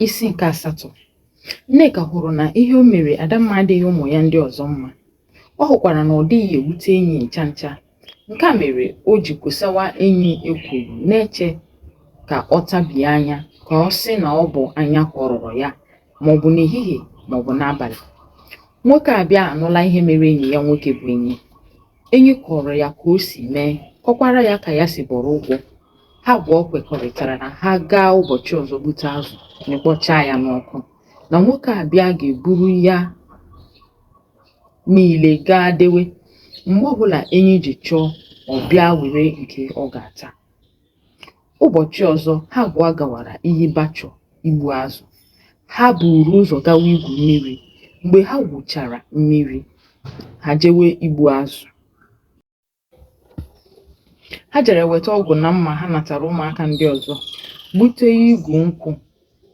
Isi nke asatọ. Nneka hụrụ na ihe o mere Adamma adịghị ụmụ ya ndị ọzọ mma. Ọ hụkwara na ọ dịghị ewute Enyi ncha ncha. Nke a mere o ji kwosawa Enyi ekworo na-eche ka ọ tabie anya ka ọ sị na ọ bụ anya kọrọ ya maọbụ n'ehihie maọbụ n'abalị. Nwokeabịa anụla ihe mere enyi ya nwoke bụ Enyi. Enyi kọọrọ ya ka o si mee, kọkwara ya ka ya si bọrọ ụgwọ. Ha abụọ kwekọrịtara na ha gaa ụbọchị ọzọ gbute azụ, mịkpọchaa ya n'ọkụ, na Nwokeabịa ga-eburu ya niile gaa dewe. Mgbe ọbụla Enyi ji chọọ, ọ bịa were nke ọ ga-ata. Ụbọchị ọzọ, ha abụọ gawara iyi Bachọ igbu azụ. Ha buuru ụzọ gawa igwu mmiri. Mgbe ha gwuchara mmiri, ha jewe igbu azụ. Ha jere weta ọgụ na mma ha natara ụmụaka ndị ọzọ, gbute igu nkwụ.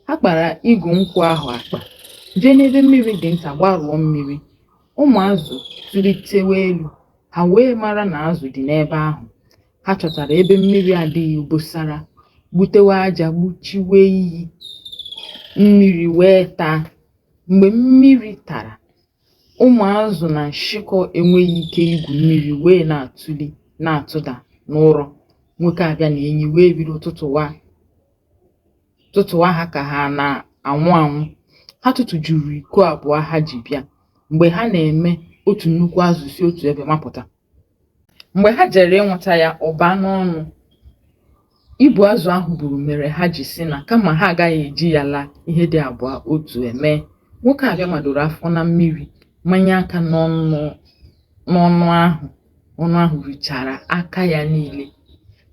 Ha kpara igu nkwụ ahụ akpa, jee n'ebe mmiri dị nta gbarụọ mmiri. Ụmụ azụ tụlitewe elu, ha wee mara na azụ dị n'ebe ahụ. Ha chọtara ebe mmiri adịghị obosara, gbutewe aja gbuchiwe iyi. Mmiri wee taa. Mgbe mmiri tara, ụmụ azụ na nshịkọ enweghị ike igwu mmiri wee na-atụli na-atụda n'ụrọ. Nwokeabịa na Enyi wee bido tụtụwa ha ka ha na-anwụ anwụ. Ha tụtụjuru iko abụọ ha ji bịa. Mgbe ha na-eme, otu nnukwu azụ si otu ebe mapụta. Mgbe ha jere ịnwụta ya, ọ baa n'ọnụ. Ibu azụ ahụ buru mere ha ji sị na kama ha agaghị eji ya laa, ihe dị abụọ otu emee. Nwokeabịa madoro afọ na mmiri, manye aka n'ọnụ n'ọnụ ahụ ọnụ ahụ richara aka ya niile.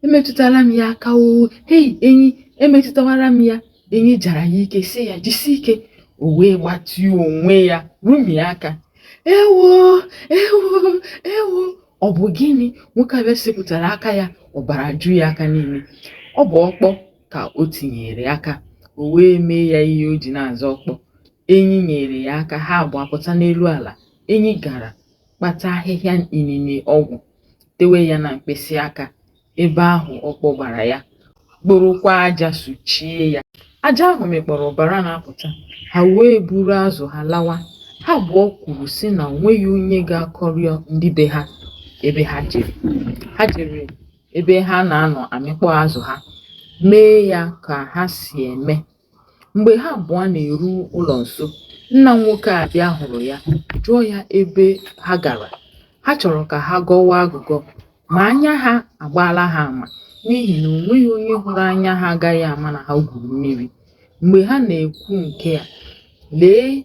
Emetụtala m ya aka oo, hei Enyi, emetụtawara m ya. Enyi jara ya ike sị ya jisie ike. O wee gbatịa onwe ya rumie aka. Ewo, ewo, ewo, ọ bụ gịnị? Nwokeabịa sepụtara aka ya, ọbara ju ya aka niile. Ọ bụ ọkpọ ka o tinyere aka, o wee mee ya ihe o ji na-aza ọkpọ. Enyi nyere ya aka, ha abụọ apụta n'elu ala. Enyi gara kpata ahịhịa inine ọgwụ, tewe ya na mkpịsị aka ebe ahụ ọkpọ gbara ya, kporokwa aja sụchie ya. Aja ahụ mịkpọrọ ọbara na-apụta, ha wee buru azụ ha lawa. Ha abụọ kwuru sị na o nweghị onye ga-akọrọ ndị be ha ebe ha jere. Ha jere ebe ha na-anọ amịkpọ azụ ha, mee ya ka ha si eme. Mgbe ha abụọ na-eru ụlọ nso, nna Nwokeabịa hụrụ ya, jụọ ya ebe ha gara. Ha chọrọ ka ha gọwa agụgọ, ma anya ha agbaala ha ama n'ihi na o nweghị onye hụrụ anya ha agaghị ama na ha gwuru mmiri. Mgbe ha na-ekwu nke a, lee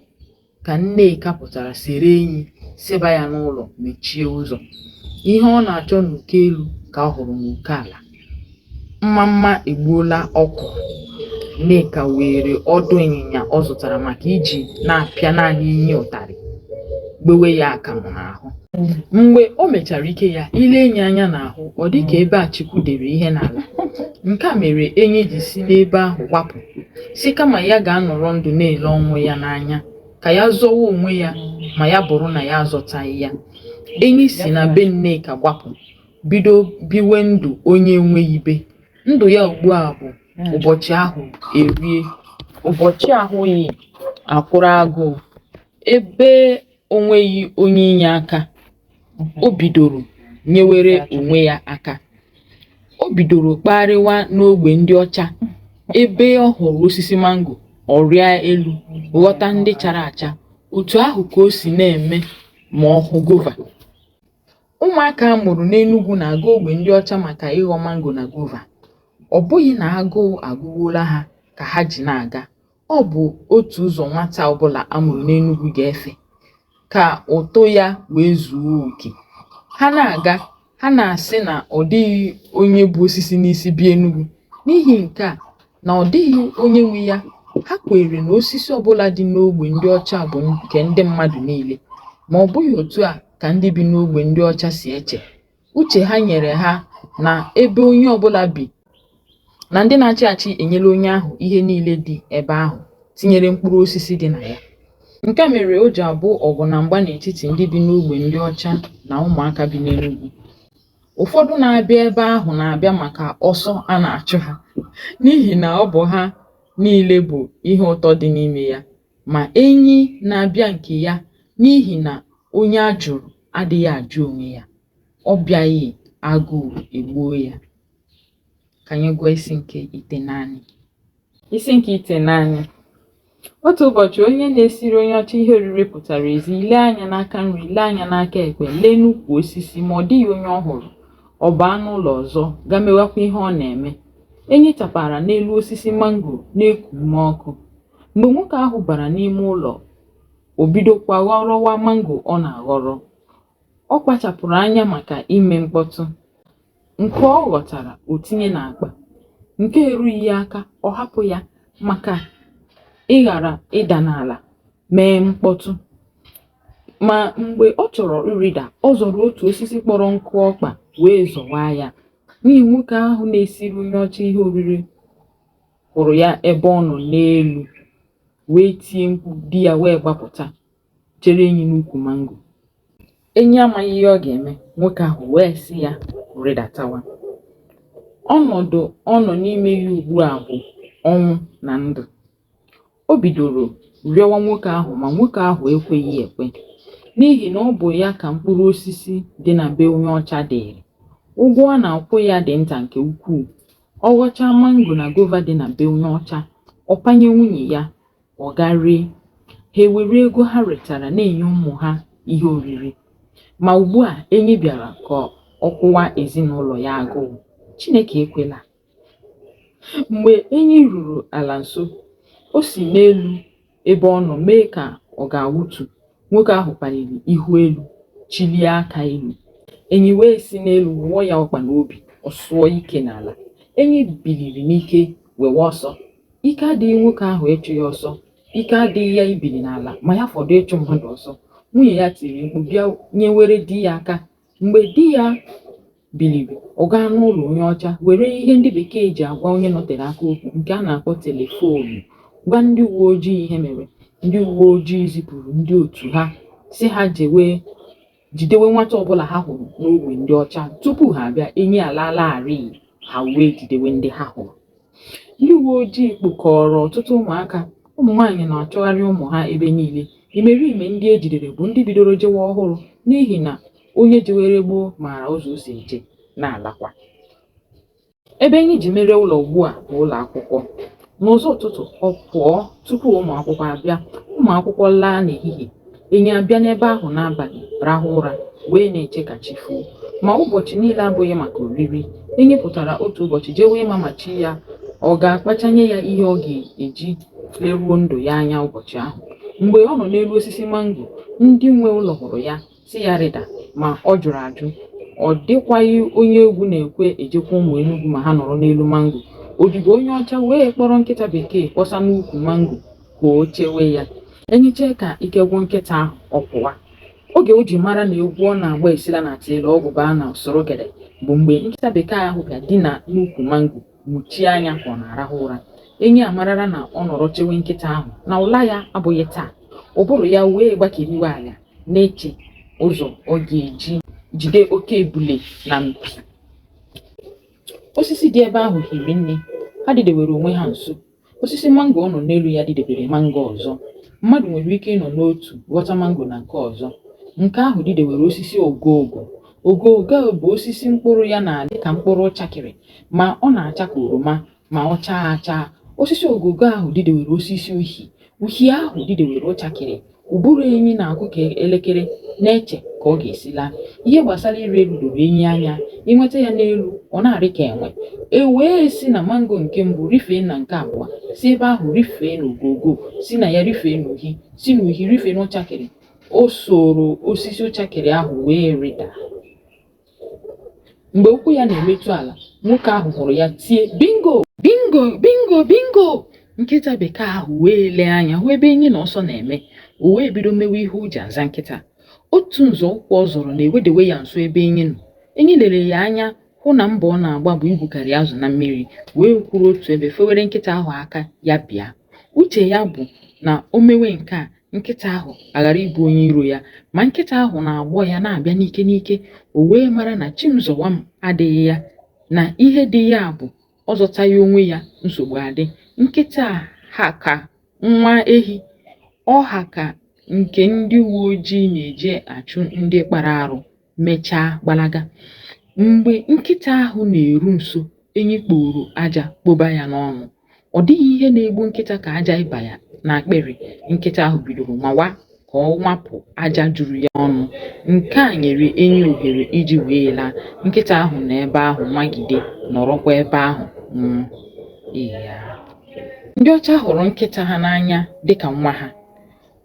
ka Nneka pụtara sere Enyi seba ya n'ụlọ mechie ụzọ. Ihe ọ na-achọ n'uko elu ka ọ hụrụ n'uko ala. Mmamma egbuola ọkwụrụ. Nneka weere ọdụ ịnyịnya ọ zụtara maka iji na-apịa naanị Enyi ụtarị gbewe ya akamụ n'ahụ. Mgbe o mechara ike ya, i lee Enyi anya n'ahụ, ọ dị ka ebe Achịkwu dere ihe n'ala. Nke a mere Enyi ji si n'ebe ahụ gbapụ, sị kama ya ga-anọrọ ndụ na-ele ọnwụ ya n'anya, ka ya zọwa onwe ya ma ya bụrụ na ya azọtaghị ya. Enyi si na be Nneka gbapụ, bido biwe ndụ onye enweghị be. Ndụ ya ugbu a bụ ụbọchị ahụ erie, ụbọchị ahụghị akwụrụ agụụ. Ebe o nweghị onye inye aka, o bidoro nyewere onwe ya aka. O bidoro kpagharịwa n'ogbe ndị ọcha. Ebe ọ hụrụ osisi mango, ọ rịa elu ghọta ndị chara acha. Otu ahụ ka o si na-eme ma ọ hụ gova. Ụmụaka a mụrụ n'Enugwu na-aga ogbe ndị ọcha maka ịghọ mango na gova. Ọ bụghị na agụụ agụgbuola ha ka ha ji na-aga. Ọ bụ otu ụzọ nwata ọbụla a mụrụ n'Enugwu ga-efe ka uto ya wee zuo oke. Ha na-aga, ha na-asị na ọ dịghị onye bu osisi n'isi bịa Enugwu. N'ihi nke a, na ọ dịghị onye nwe ya, ha kweere na osisi ọbụla dị n'ogbe ndị ọcha bụ nke ndị mmadụ niile. Ma ọ bụghị otu a ka ndị bi n'ogbe ndị ọcha si eche. Uche ha nyere ha na ebe onye ọbụla bi na ndị na-achị achị enyela onye ahụ ihe niile dị ebe ahụ tinyere mkpụrụ osisi dị na ya. Nke a mere o ji abụ ọgụ na mgba n'etiti ndị bi n'ogbe ndị ọcha na ụmụaka bi n'Enugwu. Ụfọdụ na-abịa ebe ahụ na-abịa maka ọsọ a na-achụ ha n'ihi na ọ bụ ha niile bụ ihe ụtọ dị n'ime ya, ma enyi na-abịa nke ya n'ihi na onye a jụrụ adịghị ajụ onwe ya. Ọ bịaghị agụụ egbuo ya. Ka anyị gụọ isi nke 9. Isi nke 9. Otu ụbọchị onye na-esiri onye ọcha ihe oriri pụtara ezi lee anya n'aka nri, lee anya n'aka ekpe, lee n'ukwu osisi ma ọ dịghị onye ọ hụrụ. Ọ baa n'ụlọ ọzọ gaa mewakwa ihe ọ na-eme. Enyi tapara n'elu osisi mango na-eku ume ọkụ. Mgbe nwoke ahụ bara n'ime ụlọ, o bidokwa ghọrọwa mango ọ na-aghọrọ. Ọ kpachapụrụ anya maka ime mkpọtụ. Nke ọ ghọtara o tinye n'akpa, nke erughị ya aka ọ hapụ ya maka ịghara ịda n'ala mee mkpọtụ. Ma mgbe ọ chọrọ ịrịda, ọ zọrọ otu osisi kpọrọ nkụ ọkpa wee zọwaa ya. Nwunye nwoke ahụ na-esiri onye ọcha ihe oriri hụrụ ya ebe ọ nọ n'elu wee tie mkpu, di ya wee gbapụta chere enyi n'ukwu mango. Enyi amaghị ihe ọ ga-eme, nwoke ahụ wee sị ya rịdatawa. Ọnọdụ ọ nọ n'ime ya ugbu a bụ ọnwụ na ndụ. O bidoro rịọwa nwoke ahụ ma nwoke ahụ ekweghị ekwe n'ihi na ọ bụ ya ka mkpụrụ osisi dị na be onye ọcha dịịrị. Ụgwọ a na-akwụ ya dị nta nke ukwuu. Ọ ghọchaa mango na gova dị na be onye ọcha, ọ panye nwunye ya, ọ gaa ree. Ha ewere ego ha retara na-enye ụmụ ha ihe oriri. Ma ugbu a enyi bịara ka ọ kwụwa ezinụlọ ya agụụ. Chineke ekwela. Mgbe enyi ruru ala nso, o si n'elu ebe ọ nọ mee ka ọ ga-awụtu. Nwoke ahụ paliri ihu elu, chilie aka elu. Enyi wee si n'elu wụọ ya ọkpa n'obi, ọ sụọ ike n'ala. Enyi biliri n'ike wewe ọsọ. Ike adịghị nwoke ahụ ịchụ ya ọsọ. Ike adịghị ya ibili n'ala ma ya fọdụ ịchụ mmadụ ọsọ. Nwunye ya tiri mkpu bịa nyewere di ya aka. Mgbe di ya biliri, ọ gaa n'ụlọ onye ọcha were ihe ndị bekee ji agwa onye nọtere aka okwu nke a na-akpọ telefoonu gwa ndị uwe ojii ihe mere. Ndị uwe ojii zipụrụ ndị otu ha sị ha jewe jidewe nwata ọbụla ha hụrụ n'ogbe ndị ọcha tupu ha abịa. Enyi alaalarị, ha wee jidewe ndị ha hụrụ. Ndị uwe ojii kpụkọrọ ọtụtụ ụmụaka. Ụmụ nwaanyị na-achọgharị ụmụ ha ebe niile. Imerime ndị e jidere bụ ndị bidoro jewe ọhụrụ n'ihi na onye jewere gboo maara ụzọ o si eje na-alakwa. Ebe enyi ji mere ụlọ ugbu a bụ ụlọ akwụkwọ. N'ụzọ ụtụtụ ọ pụọ tupu ụmụ akwụkwọ abịa. Ụmụ akwụkwọ laa n'ehihie, enyi abịa n'ebe ahụ n'abalị rahụ ụra wee na-eche ka chi foo. Ma ụbọchị niile abụghị maka oriri. Enyi pụtara otu ụbọchị jewe ịma ma chi ya ọ ga-akpachanye ya ihe ọ ga-eji leruo ndụ ya anya ụbọchị ahụ. Mgbe ọ nọ n'elu osisi mango, ndị nwe ụlọ hụrụ ya sị ya rịda, ma ọ jụrụ ajụ. Ọ dịkwaghị onye egwu na-ekwe ejekwa ụmụ Enugwu ma ha nọrọ n'elu mango. Odibo onye ọcha wee kpọrọ nkịta bekee kpọsa n'ukwu mango ka o chewe ya. Enyi chee ka ike gwụ nkịta ahụ, ọ pụwa. Oge o ji mara na egwu ọ na-agba esila na atịlị ọgwụ baa na sorogede bụ mgbe nkịta bekee ahụ bịa dina n'ukwu mango muchie anya ka ọ na-arahụ ụra. Enyi amarala na ọ nọrọ chewe nkịta ahụ na ụla ya abụghị taa. Ụbụrụ ya wee gbakeriwe ala na-eche ụzọ ọ ga-eji jide oke ebule na mpi. Osisi dị ebe ahụ hiri nne, ha didewere onwe ha nso. Osisi mango ọ nọ n'elu ya didebere mango ọzọ. Mmadụ nwere ike ịnọ n'otu ghọta mango na nke ọzọ. Nke ahụ didewere osisi ogogo. Ogogo bụ osisi mkpụrụ ya na-adị ka mkpụrụ ụchakịrị ma ọ na-acha ka oroma ma ọ chaa achaa. Osisi ogogo ahụ didewere osisi uhie. Uhie ahụ didewere ụchakịrị. Ụbụrụ enyi na-akụ ka elekere na-eche ka ọ ga-esi laa. Ihe gbasara ịrị elu doro enyi anya. I nweta ya n'elu, ọ na-arị ka enwe. E wee si na mango nke mbụ rifee na nke abụọ, si ebe ahụ rifee n'ogogo, si na ya rifee n'uhi, si n'uhi rifee n'ụchakịrị. O soro osisi ụchakịrị ahụ wee rịda. Mgbe ụkwụ ya na-emetụ ala, nwoke ahụ hụrụ ya tie bingo bingo bingo bingo. Nkịta bekee ahụ wee lee anya hụ ebe enyi na ọsọ na-eme. O wee bido mewe ihe o ji aza nkịta. Otu nzọụkwụ ọ zọrọ na-ewedewe ya nso ebe enyi nọ. Enyi lere ya anya hụ na mbọ ọ na-agba bụ igwukarị azụ na mmiri, wee kwụrụ otu ebe fewere nkịta ahụ aka ya bịa. Uche ya bụ na o mewe nke a, nkịta ahụ aghara ịbụ onye iro ya, ma nkịta ahụ na-agbọ ya na-abịa n'ike n'ike. O wee mara na chimzọwa m adịghị ya, na ihe dị ya bụ ọ zọtaghị onwe ya nsogbu adị. Nkịta a ha ka nwa ehi, ọ ha ka nke ndị uwe ojii na-eji achụ ndị kpara arụ mechaa gbalaga. Mgbe nkịta ahụ na-eru nso, enyi kpooro aja kpoba ya n'ọnụ. Ọ dịghị ihe na-egbu nkịta ka aja ịba ya n'akpịrị. Nkịta ahụ bidoro nwawa ka ọ nwapụ aja juru ya ọnụ. Nke a nyere enyi ohere iji wee laa. Nkịta ahụ nọ ebe ahụ nwagide, nọrọkwa ebe ahụ nwụọ. Eya. Ndị ọcha hụrụ nkịta ha n'anya dịka nwa ha.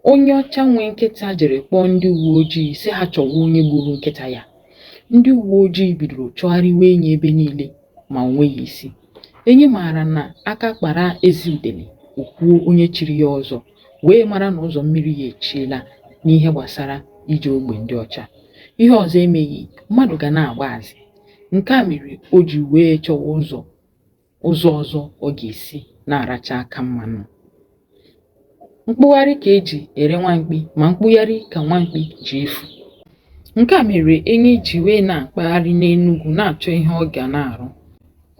Onye ọcha nwe nkịta jere kpọọ ndị uwe ojii sị ha chọwa onye gburu nkịta ya. Ndị uwe ojii bidoro chọgharịwa enyi ebe niile ma o nweghị isi. Enyi maara na aka kpara ezi udele, o kwuo onye chiri ya ọzọ, wee mara na ụzọ mmiri ya echiela n'ihe gbasara ije ogbe ndị ọcha. Ihe ọzọ emeghị, mmadụ ga na-agba azị. Nke a mere o ji wee chọwa ụzọ ụzọ ọzọ ọ ga-esi na-aracha aka mmanụ. Mkpụgharị ka e ji ere nwamkpi ma mkpụgharị ka nwamkpi ji efu. Nke a mere enyi ji wee na-akpagharị n'Enugwu na-achọ ihe ọ ga na-arụ.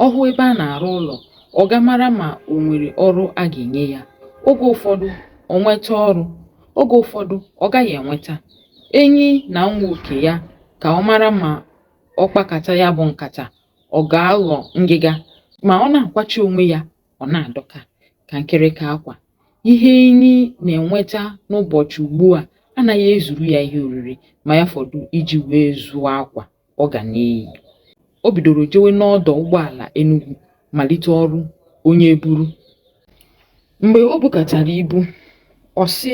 Ọ hụ ebe a na-arụ ụlọ, ọ ga mara ma o nwere ọrụ a ga-enye ya. Oge ụfọdụ o nweta ọrụ, oge ụfọdụ ọ gaghị enweta. Enyi na-anwa oke ya ka ọ mara ma ọ kpakata ya bụ nkata ọ ga-aghọ ngịga ma ọ na-akwachi onwe ya ọ na-adọka ka nkịrịka akwa. Ihe enyi na-enweta n'ụbọchị ugbu a anaghị ezuru ya ihe oriri ma ya fọdụ iji wee zụọ akwa ọ ga na-eyi. O bidoro jewe n'ọdọ ụgbọala Enugwu malite ọrụ onye buru. Mgbe o bukatara ibu, ọ sị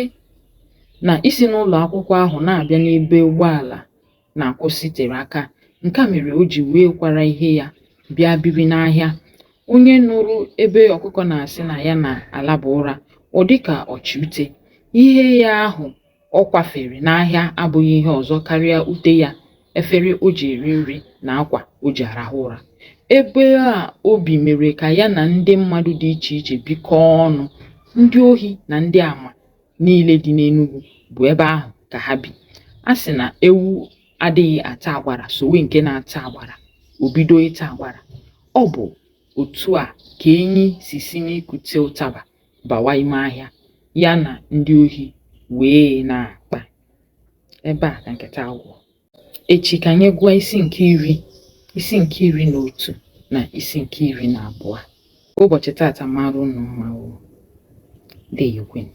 na isi n'ụlọ akwụkwọ ahụ na-abịa n'ebe ụgbọala na-akwụsị tere aka. Nke a mere o ji wee kwara ihe ya bịa biri n'ahịa. Onye nụrụ ebe ọkụkọ na-asị na ya na-alaba ụra, ọ dị ka ọ chị ute. Ihe ya ahụ ọ kwafere n'ahịa abụghị ihe ọzọ karịa ute ya, efere o ji eri nri na akwa o ji arahụ ụra. Ebe a o bi mere ka ya na ndị mmadụ dị iche iche bikọọ ọnụ. Ndị ohi na ndị ama niile dị n'Enugwu bụ ebe ahụ ka ha bi. A sị na ewu adịghị ata agbara sowe nke na-ata agbara, o bido ịta agbara. Ọ bụ otu a ka enyi si si n'ikute ụtaba bawa ime ahịa, ya na ndị ohi wee na-akpa. Ebe a ka nke taa gwụrụ. Echi ka anyị gụọ isi nke iri, isi nke 11 na isi nke 12. Ụbọchị taata mara unu mma o. Ndeewonu.